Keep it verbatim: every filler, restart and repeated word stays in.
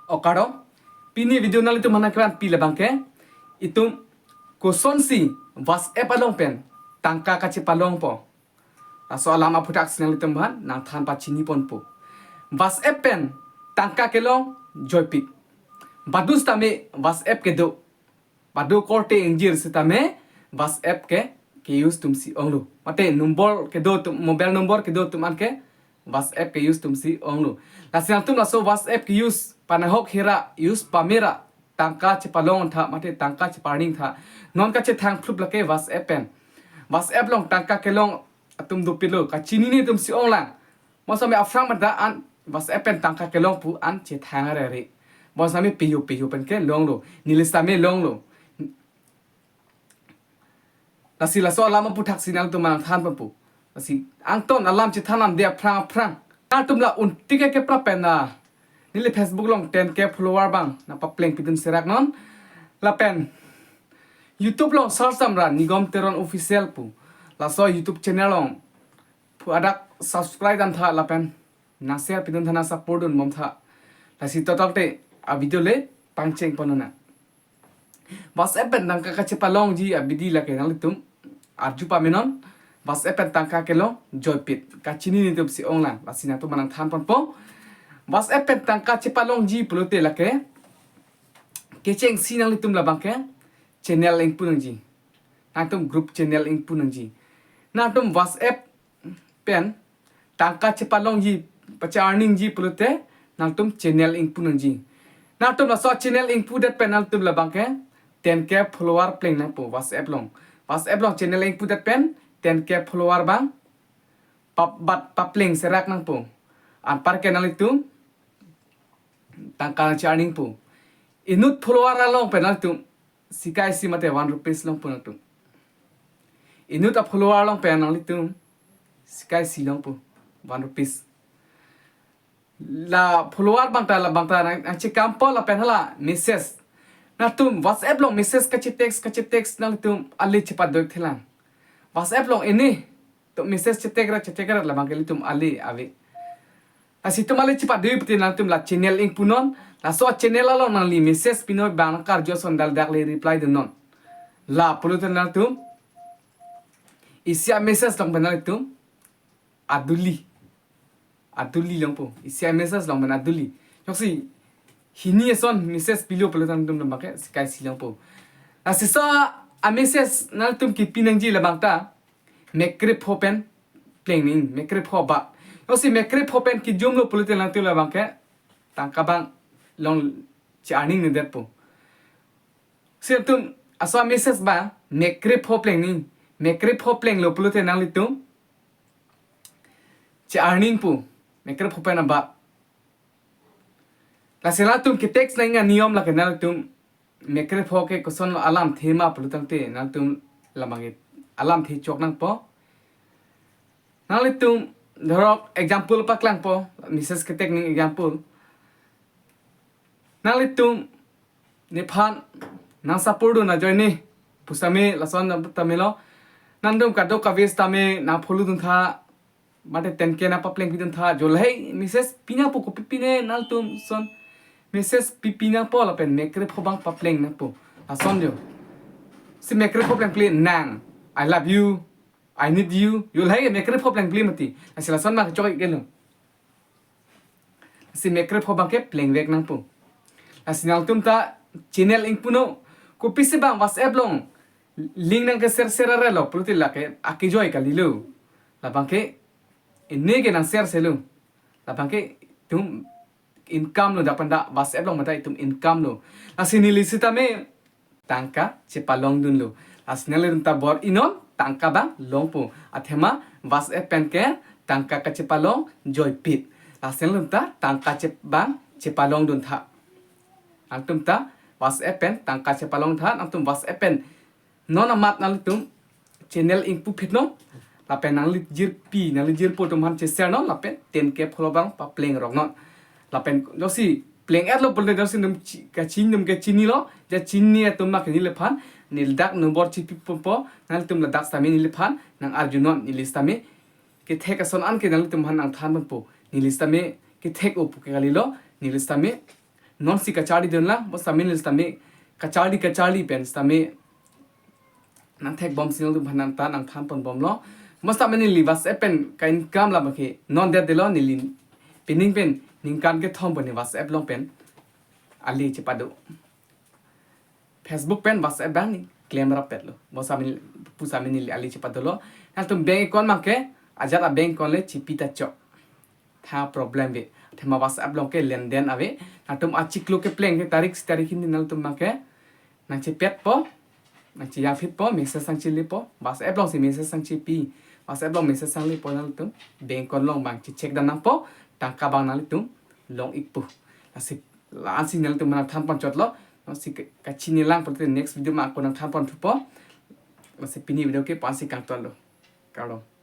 Okaro, pini video nanglitum aphan nangkevanpi labangke, itum kosonsi WhatsApp along pen tangka kachepalongpo, laso alam aphuthak si nanglitum aphan nangthan pachiniponpo. WhatsApp pen tangka kelong joipik. Badu sitame WhatsApp kedo. Badu korte ingjir sitame WhatsApp ke ke-use atum si onglo. Mate number kedo atum, mobile number kedo atum anke WhatsApp ke-use atum si onglo. Lasi nangtum laso WhatsApp ke-use panahok hera, use pamera, tangka chepalong tha, mate tangka chepa-earning tha, non kachethang phlup lake WhatsApp pen. WhatsApp along tangka kelong atum dopiklo, kachinine atum si onglang. Bonsitame aphrang mada an WhatsApp pen tangka kelong pu an chethang arere. Bonsitame peyo peyo pen ke longlo. Neli sitame longlo. Lasi laso alam aphuthak si nangtum aphan nangthanponpo. Lasi angton alam chethan ande aphrang aphrang. Nangtum la un tik ke pra pen na, neli Facebook along ten K follower abang nangpapleng pidun serak non. Lapen YouTube along search damra Nigom Teron Official pu, laso YouTube channel along pu adak subscribe dam tha lapen nang share pidun tha, nang support dunbom tha. Lasi totok te a video le pangchengpon nang. WhatsApp pen tangka kachepalongji abidi lake nanglitum arju pamenon. WhatsApp pen tangka kelong joipik, kachinine atum si onglang. Lasi nangtum aphan nangthanponpo. WhatsApp pen tangka chepalongji pulote lake kechengsi nanglitum labangke channel ingpu nangji. Nangtum group channel ingpu nangji. Nangtum WhatsApp pen tangka chepalongji, pache-earningji pulote nangtum channel ingpu nangji. Nangtum laso channel ingpudet pen nangtum labangke ten K follower pleng nangpo WhatsApp along. WhatsApp along channel ingpudet pen ten K follower abang pap-, bat papleng serak nangpo. Anparke nanglitum tangka nangche-earningpo. Inut follower along pen nangtum sikai isi mate one rupees longpo nangtum. Inut a-follower along pen nanglitum sikai isi longpo, one rupees. La follower abang ta, labang ta nang, nangchekampo lapen hala message. Nangtum WhatsApp along message kache-text, kache-text nangtum ale chepadoi thelang. WhatsApp along ini to message che-text ra, che-text ra labangke ilitum ale ave. Lasi itum ale chepadoi pute nangtum la channel ingpunon, laso channel along nangli message pinon abang nangkarju ason dak dak le reply dunnon. La pulote nangtum isi a-message along pen nangtum aduli, aduli longpo. Isi a-message along pen aduli. Joksi hini ason message pilo pulote nangtum labangke sikai isi longpo. Lasi laso a-message nangtum kipi nangji labang ta mekrepho pen pleng ning, mekrepho ba. Joksi mekrepho pen kijumlo pulote nangtum labangke tangka abang long che-earning nangdetpo. Si nangtum laso a-message abang mekrepho pleng ning, mekrepho plenglo pulote nanglitum che-earningpo, mekrepho pen abang. Lasi latum ke-text nangji aniyom lake nangtum mekrepho ke koson alamthe ma pulotangte nangtum labangke alamthe chok nangpo. Nanglitum dhorok example paklangpo, message ke-text ning example. Nanglitum nephan nang-support dun ajoine pusitame lason tame lo. Nangtum kadokave sitame nang-follow dun tha, mate ten K nangpapleng pidun tha, jo lahei message pi nangpo, kopi pine nangtum ason message pipi nangpo lapen mekrepho abang papleng nangpo. Lason jo. Si mekrepho pleng pli nang, "I love you, I need you." Jo lahei mekrepho pleng pli mati. Lasi lason abang chok ikelo. Si mekrepho abangke plengvek nangpo. Lasi nangtum ta channel ingpunon, kopisi abang WhatsApp along link nangke-share-share arelo pulote lake akejoi kalilo. Labangke ini ke nang-share selo. Labangke itum income lo, dak pen dak WhatsApp along mate itum income lo. Lasi neli sitame tangka chepalong dunlo. Lasi nanglitum ta bor-inon, tangka abang longpo. Athema WhatsApp pen ke tangka kachepalong joipik. Lasi nanglitum ta tangka chep-, abang chepalong dun tha. Nangtum ta WhatsApp pen tangka chepalong tha, nangtum WhatsApp pen non amat nanglitum channel ingpu phitnon, lapen nangli jirpi, nangli jirpo atum aphan che-share non, lapen ten K follower abang papleng roknon. Lapen joksi pleng-etlo pulote joksi nangtum chi-, kachin nangtum ke chinilo, ja chinine atum ma ke neliphan, neli dak number chipiponpo, nangtum ladak sitame neliphan nang-arjunon, neli sitame kethek ason an ke nanglitum aphan nangthanponpo, neli sitame kethek-o pu ke kalilo, neli sitame Non si kacharli dunlang, mo sitame neli sitame kacharli kacharli pen sitame nangthek bom si nangtum aphan nangthan nangthan pon bomlo. Mo sitame neli WhatsApp pen ka-income labangke non det delo, neli pining pen ningkan kethom pen WhatsApp along pen ali chepado. Facebook pen WhatsApp abang neli klem rap petlo. Mo sitame neli, pu sitame neli ali chepadolo. Nangtum bank account abangke ajat a-bank account le chipi ta chok. Tha problem ave. Athema WhatsApp along ke lenden ave. Nangtum achiklo kepleng ke tarik si tarik hini nangtum abangke nangchepetpo, nangchejangphitpo, message nangchelepo, WhatsApp along si message nangchepi, WhatsApp along message nanglepo nangtum, bank account along abang checheck dam nangpo, tangka abang nanglitum long-ikpo. Lasi la-an si nangtum nangthan pon chotlo, non si ka-, kachinilang pulote next video ma ako nangthan pon thupo. Lasi pini video ke la-an si kangtonlo. Kardom.